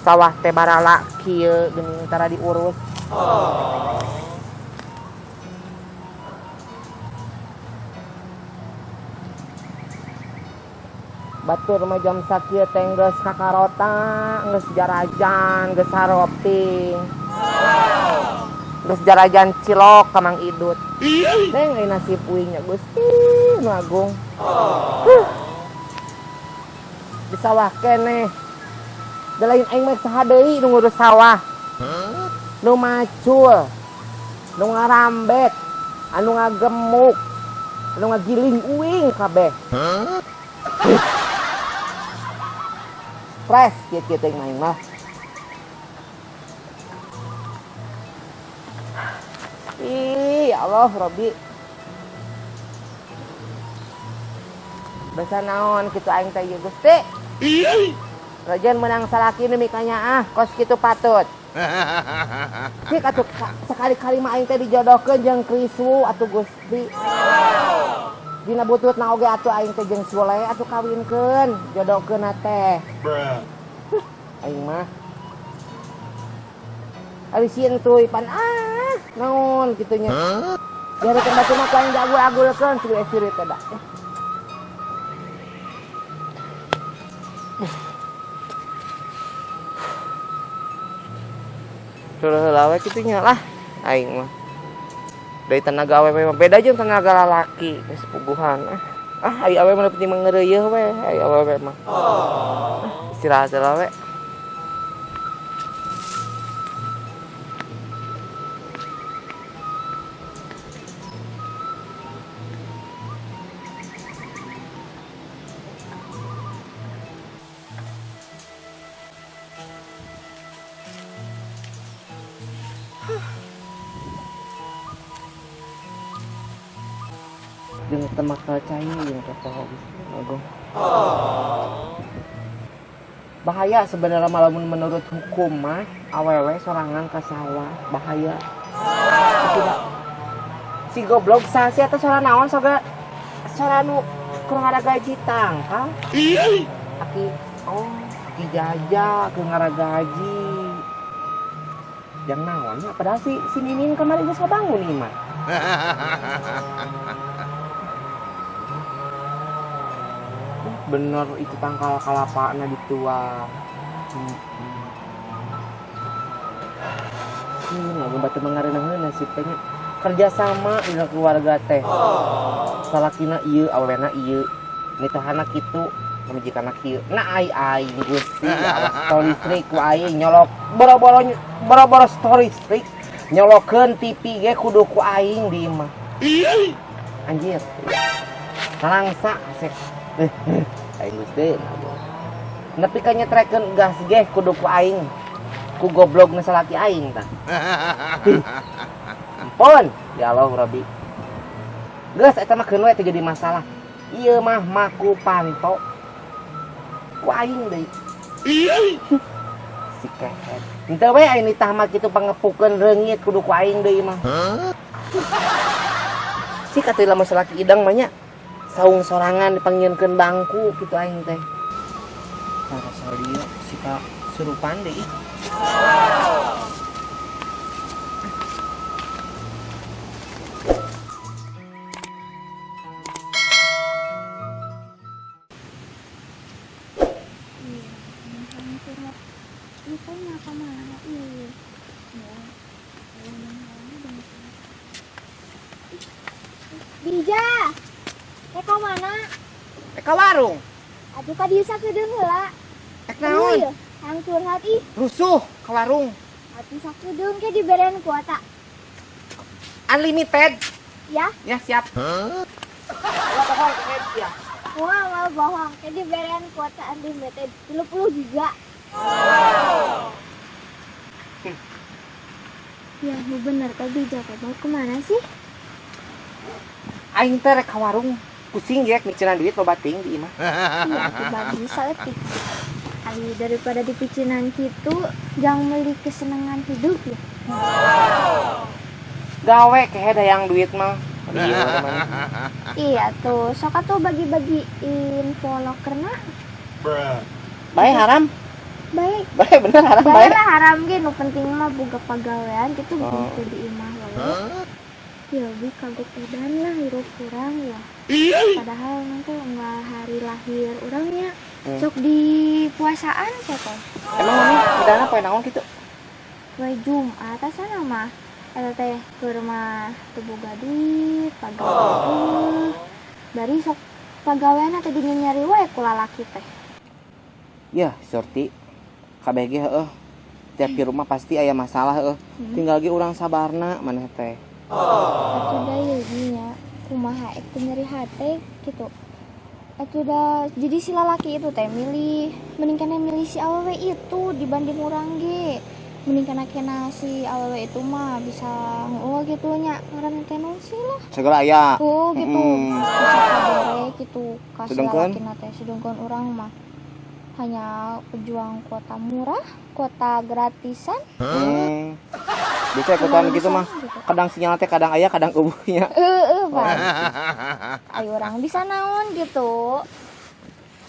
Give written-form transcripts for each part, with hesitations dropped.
Sawah teh barala kieu geuning tara diurus. Batur mah jam sakieu teh geus kakarota, geus jarajan, geus saroping. Geus jarajan cilok ka Mang Idut. Neng ai nasib uing nya Gusti nu agung. Huh. Di sawah keneh. Da lain aing mah saha deui nu ngurus sawah. Nu macul, nu ngarambet, anu ngagemuk, anu ngagiling uing kabeh. Stres kieu-kieu teh aing mah. Ih, ya Allah, Robi. Basa naon kitu aing teh ieu Gusti. Rajan menang salaki nu mikanya ah, kos kitu patut. Cik atuh sekali-kali mah aing teh dijodohkeun jeung Kriswu atuh Gusti. Dina bututna oge atuh aing teh jeung Sule atuh kawinkeun, jodohkeunna teh. Aing mah. Ari si entuy pan ah, naon kitu nya. Dihareukeun batu mah ku aing diagul-agulkeun sieu teh da. Suruh heula we kitu nya lah aing mah. Dari tenaga awewe mah beda jeung tenaga lalaki geus puguhan. Ah, ai awewe mah penting mah ngeureuyeuh we, ai awewe mah. Ah, istirahat heula we. Jeung temakal cai jeung poho Agung. Bahaya sebenarnya malamun menurut hukum mah awewe sorangan ka sawah bahaya. Tidak. Si goblok sasi atau sora naon soga sora nu keur ngaragaji tangkal. Aki oh aki jaja keur ngaragaji. Yang naonnya padahal si si Ninin kemarin geus ngabangun ieu mah. Bener itu tangkal kalapana dituang. Lamun batu mangareunahkeun nasib teh nya. Kerjasama dina keluarga teh. Salakina ieu, awewena ieu. Nitahana kitu, pamajikanna kieu. Nah ai aing Gusti ya Allah stol listrik ku aing nyolok boro-boro boro-boro stol listrik nyolokeun TV ge kudu ku aing di imah. Anjir. Salangsa asek. Aing Gusti. Nepi ka nyetrekeun gas ge kudu ku aing. Ku goblok nu salaki aing tah. Ampun, ya Allah Rabbi. Geus eta mah keun we teu jadi masalah. Ieu mah maku panto. Ku aing deui. Si kehet. Henteu we aing nitah mah kitu pangepukeun reungit kudu ku aing deui mah. Si katuh lamun salaki idang mah nya saung sorangan dipanggieunkeun bangku kitu aing teh. Tara salia si ka surupan deui. Bija, teh ka mana? Teh ka warung. Atuh ka dieu sakedeung heula. Ek naon? Hayang curhat ih. Rusuh ka warung. Atuh sakedeung ke diberean kuota. Unlimited. Ya. Ya, siap. Ulah bohong, kehed ya. Wah, mau bohong. Jadi berean kuota unlimited 30 giga. Ya, nu bener tadi Jakob mau kemana sih? Aing teh rek ka warung. Pusing ya micenan duit loba teuing di imah. Iya, aku bagi saeutik. Ari daripada dipicinan gitu, jangan beli kesenangan hidup ya. Gawe kehed hayang duit mah. Iya, teman. Iya tuh, sok atuh bagi-bagiin followerna. Bae haram. Baik. Bae bener haram bae bae. Lah haram ge, nu penting mah boga pagawean gitu. Oh. Gitu di imah wae. Ya lebih kagok edan lah hirup kurang ya. Padahal nanti nggak hari lahir orangnya. Sok di puasaan siapa? Emang mana udahna poe naon kitu? Poe Jumat asana mah. Eta teh keur mah teu boga duit, pagawean. Bari sok pagawean teh nyari wae ku lalaki teh. Ya, Surti. KBG heueuh. Tiap di rumah pasti aya masalah heueuh. Tinggal ge urang sabarna maneh teh. Atuh da ieu nya kumaha ek teu nyeri hate gitu. Atuh da jadi si lalaki itu teh milih mending kana milih si awewe itu dibanding urang ge. Mending kana kena si awewe itu mah bisa oh gitu nya, ngaranna teh naon sih lah. Segala aya. Oh gitu. Bisa kabere gitu ka si Sedangkan? lalaki teh, sedangkan urang mah hanya pejuang kuota murah, kuota gratisan. Bisa ikutan gitu mah. Gitu. Kadang sinyal teh kadang aya, kadang euweuh nya. Heeh, Pak. Ayo orang bisa naon gitu.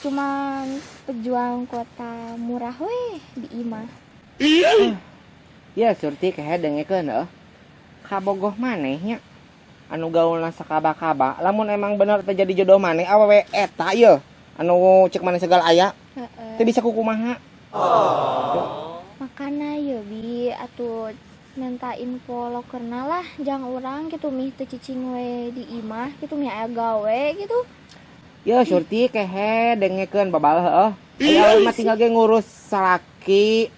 Cuman pejuang kuota murah weh di imah. Ya, Surti, kehed dengekeun heuh. Kabogoh maneh nya. Anu gaulna sakaba-kaba, lamun emang bener terjadi jodoh maneh awewe eta ieu. Anu cek maneh segala aya, Heeh. teu bisa kukumaha. Makana ye bi atuh minta info lokerna lah jang urang gitu mih teu cicing we di imah gitu mih aya gawe gitu. Ya, Surti, kehed dengekeun babal heueuh. Aya awewe mah tinggal ge ngurus salaki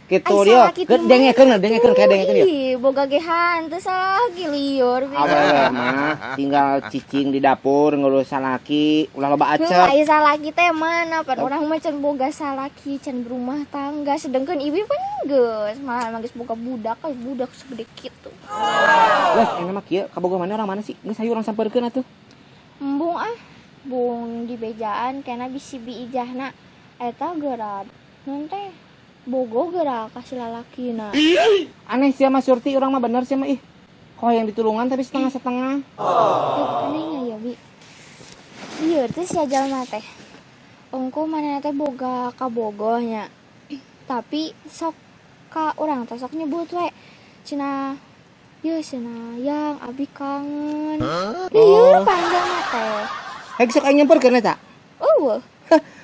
gitu Ai dia. salaki Geus ti dengekeun mana dengekeun kayak tuh? dengekeun ya. Ih, boga gehan teu salaki lieur bi. Awewe mah tinggal cicing di dapur ngurus salaki, ulah loba Heuh, acep. aya salaki teh mana pan urang mah can boga salaki, can berumah tangga, sedangkan ibu pan geus mah geus boga budak, kan budak segede kitu. Geus enak mah kieu, kabogoh mana orang mana sih? Geus hayu urang sampeurkeun atuh. Embung ah, bung di bejaan kena bisi bi ijahna eta geura non teh bogo geura kasih lalakina. Aneh sia mah Surti, urang mah bener sia mah ih. Kok yang ditulungan tapi setengah-setengah. Eh, anehnya ya bi. Iya teh si jalma teh. Ongko mana teh boga kabogohnya. Tapi sok ka urang teh sok nyebut we. Cenah ye cenah yang abi kangen. Lieur panjang teh. Hek sok aing nyamperkeun eta. Eueuh.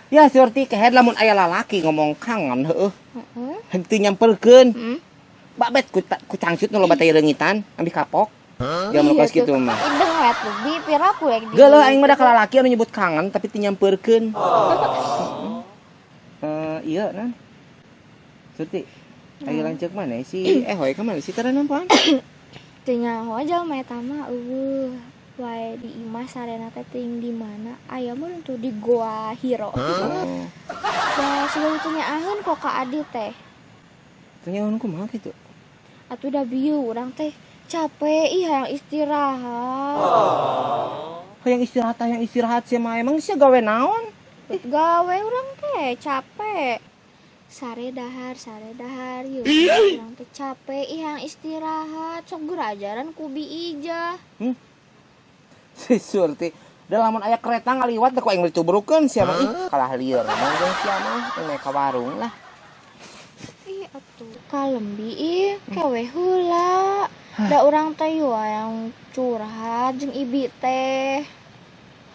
Ya Surti, kehed lamun aya lalaki ngomong kangen heueuh. Heeh. Hek teu nyamperkeun. Babet ku cangcut nu loba tai reungitan, ambil kapok. Dia mau Iya kos kitu tuh. mah. Ideng we tuh bi piraku rek di. Geuleuh aing mah da ka lalaki anu nyebut kangen tapi teu nyamperkeun. Eh, iya nan. Surti, aya lanceuk mana si eh hoy ka mana sih tara nampan? Teu nyaho jalma eta mah eueuh wae di imah sarena teh teuing di mana aya mah tuh di Goa Hiro. Oh, Da sebelum teu nyaaheun kok ka adi teh. Teu nyaho kumaha kitu? Atuh da bieu urang teh capek ih hayang istirahat. Hayang istirahat, hayang istirahat sia mah, emang sia gawe naon? Gawe urang teh capek. Sare dahar yeuh urang teh capek ih hayang istirahat. Sok geura ajaran ku bi ijah. Si Surti, da lamun aya kereta ngaliwat teh ku aing ditubrukeun sia mah ih kalah lieur. Emang jeung sia mah aing ka warung lah. Ih atuh kalem bi ih kewe heula. Da urang teh yeuh hayang curhat jeung ibi teh.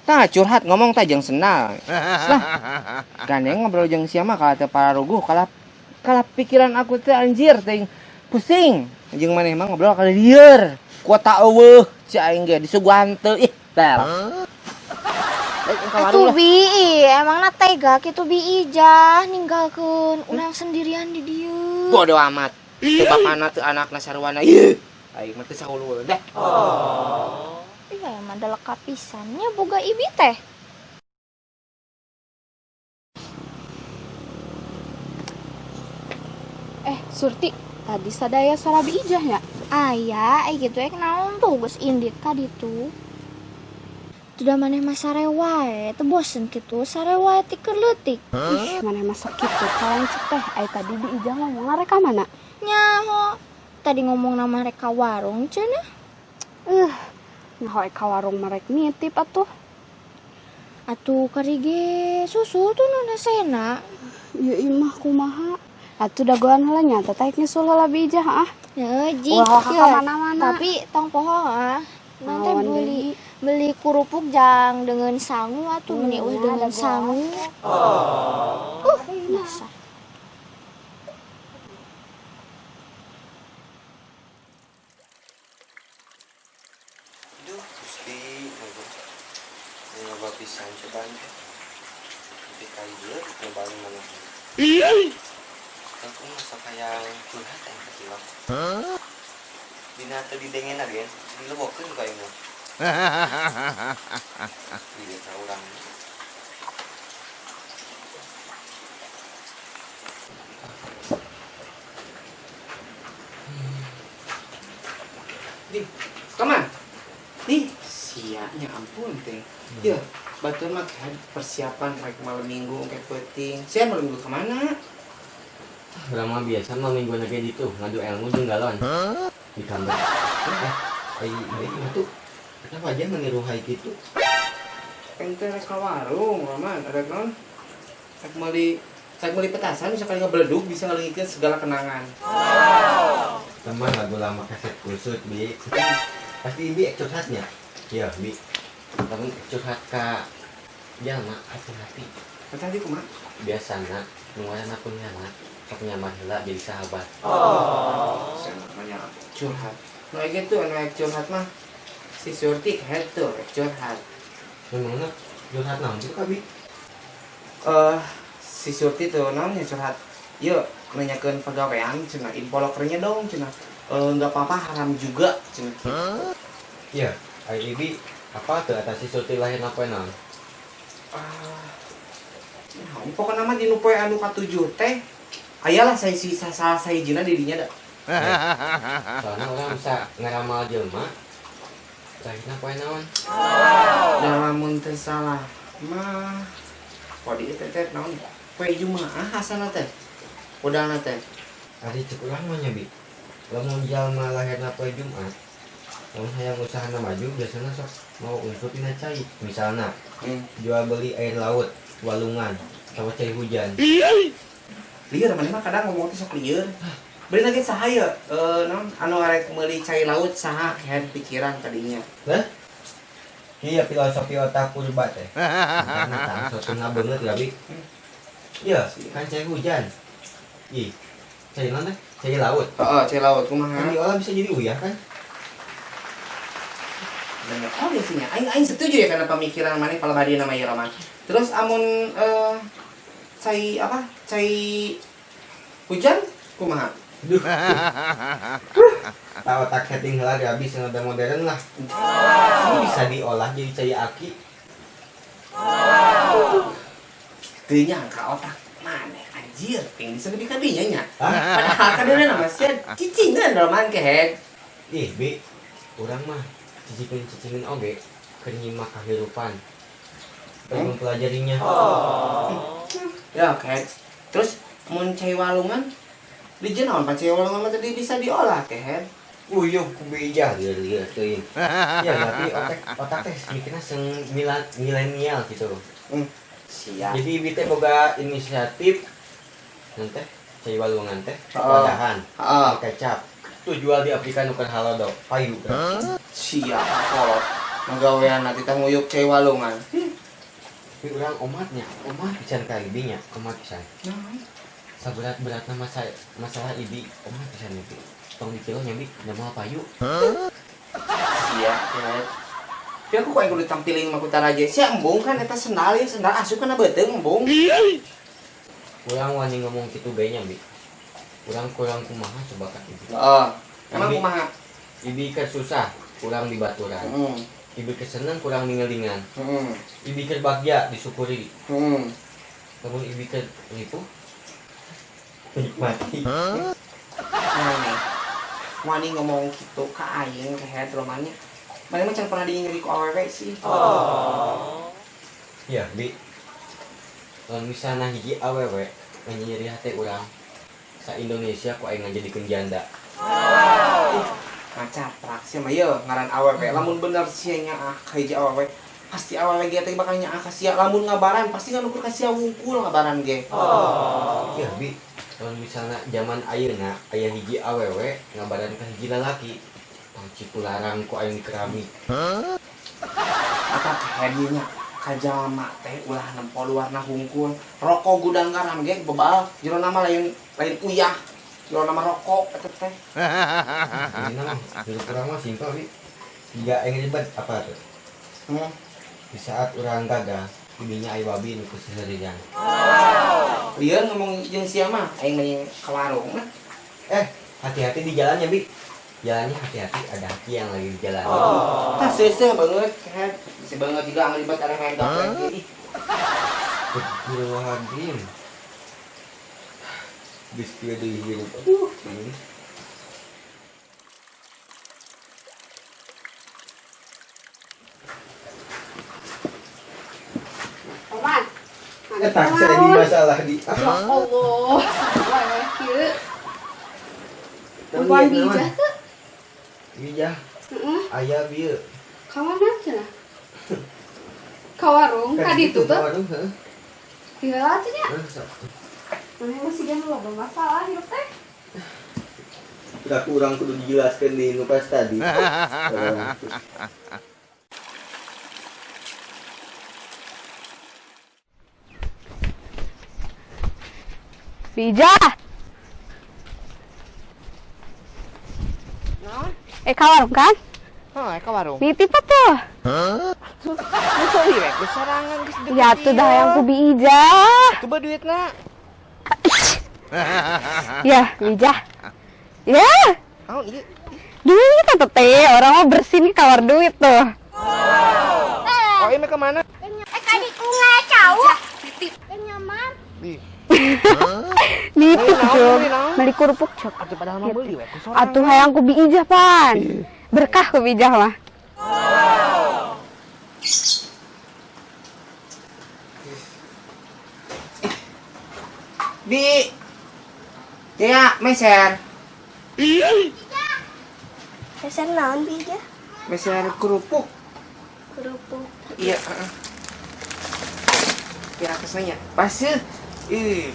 Tah curhat ngomong tah jeung sendal. Lah, gandeng ngobrol jeung sia mah kalah teu pararuguh, kalah kalah pikiran aku teh anjir teh pusing. Jeung maneh mah ngobrol kalah lieur. Kuota eueuh ci aing ge disuguhan teu ih tah. Baik, ka warung Atuh lah. bi emangna tega kitu bi ijah ninggalkeun urang sendirian di dieu. Bodoh amat. Teu bapana teu anakna sarwana. Ieu. Aing mah teu saulul dah. Iya emang ada lengkap pisannya boga ibi teh. Surti, tadi sadaya sarabi ijahnya. Aya, ai kitu ek naon tuh geus indit ka ditu. Tuh maneh mah sare wae, teu bosen kitu sare wae ti keur leutik. Ih, maneh mah sok kitu kalang cek teh. Ai tadi di ijah ngomong rek ka mana? Nyaho. Tadi ngomong nama rek ka warung cenah. Nyaho ek ka warung mah rek nitip atuh. Atuh kari ge susu tuh nu nasena. Ieu imah kumaha? Atuh dagoan heula nya teh taek nyusul heula bi ijah ah. Heuh, jik. Ulah ka mana-mana. Tapi tong poho ah. Nanti Naon beli deui? Beli kerupuk jang dengan sangu atuh meni eueuh dengan ada sangu. Dasar. Duh, Gusti, aduh. Nyoba pisan cobaan teh. Tapi kali ieu nyobaan mana. Aku masa kayak curhat yang kecil. Dina teu didengen agen, dilebokeun ku aing mah. Iya ka urang. Di, kemana? Nih, sianya ampun teh. Ya, batur mah persiapan rek malam minggu kayak peuting. Sia malam minggu kemana? Urang mah biasa malam minggu lagi gitu, ngadu ilmu jeung galon. Di kamar. Ai ieu mah tuh kenapa aja meniru hai gitu? Ente rek ka warung, Roman, rek naon? Rek meuli petasan bisa kali ngebeledug bisa ngalengikeun segala kenangan. Teman lagu lama kaset kusut, Bi. Pasti Bi curhatnya. Iya, Bi. Lamun curhat ka jalma hati-hati. Hati-hati kumaha? Biasana nu ngaranna kunyana sok nyaman heula jadi sahabat. Oh, namanya curhat. Nu ege tuh anu curhat mah si Surti kayak tuh curhat. Memangna curhat naon tuh ka Bi? Si Surti tuh naonnya curhat. Yuk nanyakeun pagawean cenah info lokernya dong cenah. Enggak apa-apa haram juga cenah. Iya, ai Ibi apa tuh atas si Surti lahir poe naon? Nah, pokokna mah dinu poe anu katujuh teh ayalah saya si salah sahijina di dinya da. Soalnya orang bisa ngeramal jelema lahirna poe naon? Da lamun teu salah mah kodi teh teh naon? Poe Jumaah asana teh. Udahna teh. Ari cek urang mah nya Bi. Lamun jalma lahirna poe Jumat, lamun hayang usahana maju biasana sok mau unsur tina cai. Misalna jual beli air laut, walungan, sama cai hujan. Lieur maneh mah kadang ngomong teh sok lieur. Beli lagi saha ye? Naon anu arek meuli cai laut saha kehed pikiran tadinya. Hah? Iya filosofi otak purba teh. Karena tang sotuna beungeut ya Bi. Iya, kan cai hujan. Ih, cai naon teh? Cai laut. Heeh, cai laut kumaha? Kan diolah bisa jadi uyah kan? Bener. Oh, biasanya aing aing setuju ya karena pemikiran maneh palebah nama ieu Roman. Terus amun cai apa? Cai hujan kumaha? Duh. Tahu otak setting heula ge habis yang udah modern lah. Ini bisa diolah jadi cai aki. Teu nyangka otak maneh anjir, ping bisa lebih ka dinya nya. Padahal kan dulu nama sia cicingan Roman kehed. Ih, Bi. Urang mah cicingin-cicingin oge keur nyimak kahirupan. Keur mempelajarinya. Ya, kehed. Terus mun cai walungan di naon pan cai walungan mah tadi bisa diolah kehed. Uyuh ku bijah lieur-lieur teuing. Ya, tapi otak teh mikirna seung milenial gitu. Siap. Jadi ibi teh boga inisiatif nanti cai walungan teh wadahan. Kecap. Tuh jual di Afrika nu keur halodo, payu. Siap kolot. Magawean nanti teh nguyuk cai walungan. Tapi urang omatnya, omat pisan ka ibi nya, omat pisan. Saberat-beratna masalah ibi, omat pisan ibi. Tong dikilo nya bi, nya moal payu. Siap, ya. Tapi aku kok yang kudu tampilin mah ku taraje. Sia embung kan eta sendal ieu sendal asup kana beuteung embung. Urang wani ngomong kitu bae nya bi. Urang kurang kumaha coba ka ibi. Heeh. Emang Bi. kumaha? Ibi keur susah kurang dibaturan. Ibi keur seneng kurang ningelingan. Ibi keur bagja disyukuri. Namun ibi keur nipu nikmati. Nah, wani ngomong gitu ke aing kehed romannya. Mana mah can pernah dinyeri ku awewe sih. Ya, Bi. Lamun misalna hiji awewe nyeri hati urang sa Indonesia ku aing ngajadikeun janda. Ngaca praksi mah ye ngaran awewe. Lamun bener sia nyaah ka hiji awewe, pasti awewe ge teh bakal nyaah ka sia. Lamun ngabaran pasti nganukur ka sia wungkul ngabaran ge. Ya, Bi. Lamun misalna zaman ayeuna aya hiji awewe ngabaran ka hiji lalaki, tong cipularang ku aing keramik. Apa kehed nya ka jalma teh ulah nempo luarna hungkul. Rokok gudang garam ge bebal, jerona mah lain lain uyah. Jerona mah rokok eta teh. Ini mah hidup urang mah simpel, Bi. Jika aing ribet apa tuh? Di saat urang gagal, ibinya aya babi nu keseharian. Lieur ngomong jeung sia mah aing mending ka warung nah. Hati-hati di jalannya, Bi. Jalannya hati-hati, ada hati yang lagi di jalan. Tah seuseuh banget kehed. Seuseuh banget juga ang ribet arek main gaplek ge. Ih. Astagfirullahaladzim. Geus kieu deui hirup. Aduh, ini. Paman. Tak saya di masalah di. Ya Allah, wah kieu. Nempoan bijah teu? Bijah. Heeh. Aya bieu. Ka mana cenah? Ka warung, ka ditu Ka tuh. warung, heeh. Heula atuh nya. Heeh, sok. Maneh masih jangan loba masalah hirup teh. Udah kurang kudu dijelaskan di nu pas tadi. Bijah. Naon? Ka warung kan? Heuh, ka warung. Nitip tuh. Meuli we ku sorangan geus deket. Ya tuh dah yang ku Bijah. Coba duitna. Ya, Bijah. Ya. Naon ieu? Duit atuh teh, orang mah bersih nih kawar duit tuh. Oh, ini ke mana? Tadi ku ngacau. Titip. Nyaman. Di. Nitip, Beli naon, Cok. beli naon? Beli kerupuk, Cok. Atuh padahal mah meuli we ku sorangan. Atuh hayang ku Bijah pan. Berkah ku Bijah mah. Bi. Jaya, meser. Meser naon Bijah? Meser kerupuk. Kerupuk. Iya, heeh. Ya, kesanya. Pasir. Ih.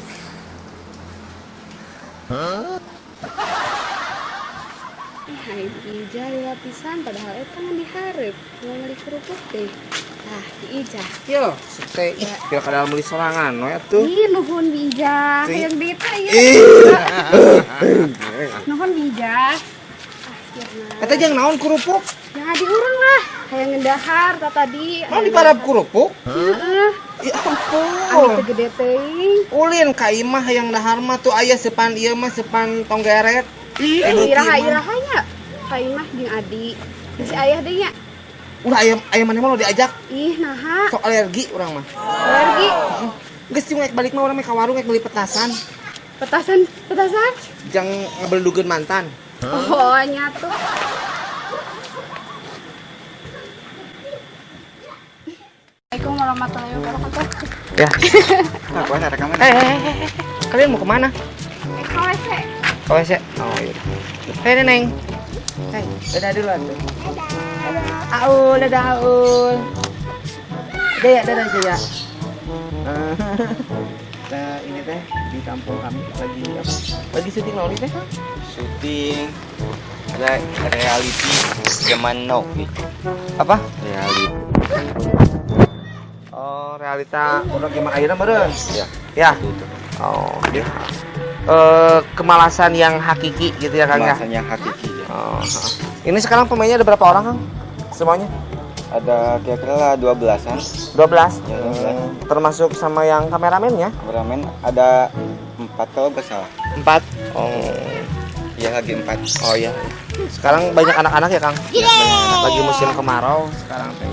Hai Bijah lila pisan padahal eta ngan dihareup mau meuli kerupuk teh. Tah, Bijah. Yo, sete. Ih, kira kadal meuli sorangan we atuh. Ih, nuhun Bijah. Sih. Hayang duit teh ieu. Ih. Nuhun Bijah. Akhirna. Eta jeung naon kerupuk? Jangan diurang lah. Hayang ngendahar ta tadi. Naon diparab kerupuk? Heeh. Ya Anu ampun. teu gede teuing. Ulin ka imah hayang dahar mah tuh aya sepan ieu mah sepan tonggeret. Ih, Eh, beuki iraha mah. irahanya. Ka imah jeung Adi. Si ayah deui nya. Ulah aya aya maneh mah lo diajak. Ih, naha. Sok alergi urang mah. Alergi. Geus cing rek balik mah urang mah ka warung rek meuli petasan. Petasan, petasan. Jang ngabeldugeun mantan. Oh, nyatu. Assalamualaikum warahmatullahi wabarakatuh. Ya. Aku ada rekaman. Eh. Kalian mau kemana? Ke WC. Ke WC. Oh, iya. Hei, Neneng. Hei, dadah dulu atuh. Dadah. Aul, dadah Aul. Jaya, dadah Jaya. Nah, ini teh di kampung kami lagi apa? Lagi syuting naon teh? Syuting reality zaman now. Apa? Reality. Oh, realita urang zaman ayeuna meureun. Ya. Ya. Itu. Oh, ya. Kemalasan yang hakiki gitu ya Kang ya. Kemalasan yang hakiki ya. Oh, ini sekarang pemainnya ada berapa orang Kang? Semuanya? Ada kira-kira lah 12-an. 12? Ya, 12. Termasuk sama yang kameramennya? Kameramen ada 4 kalau nggak salah. 4. Oh. Iya, lagi 4. Oh iya. Sekarang banyak anak-anak ya, Kang? Ya, banyak anak. Lagi musim kemarau sekarang teh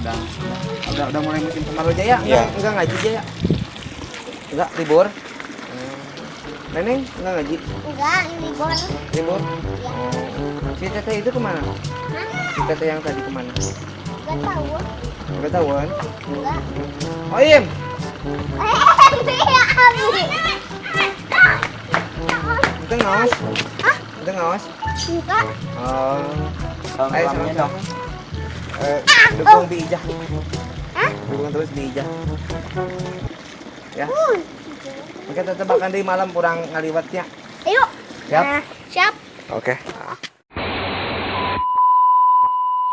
udah mulai musim kemarau, Jaya. Enggak, Iya. enggak ngaji, Jaya. Enggak libur. Neneng enggak ngaji? Enggak, libur. Libur. Oh. Si teteh itu kemana? Si teteh yang tadi kemana? Enggak tahu. Enggak tahu kan? Enggak. Oh, Im. Abi. Itu ngawas? Itu ngawas? Enggak. Oh. Salam Ayo, salamnya salam. dong. Eh, dukung Bi Ijah. Dukung terus Bi Ijah. Ya. Oke, tetep makan di malam kurang ngaliwatnya. Ayo. Siap? Nah, siap. Oke.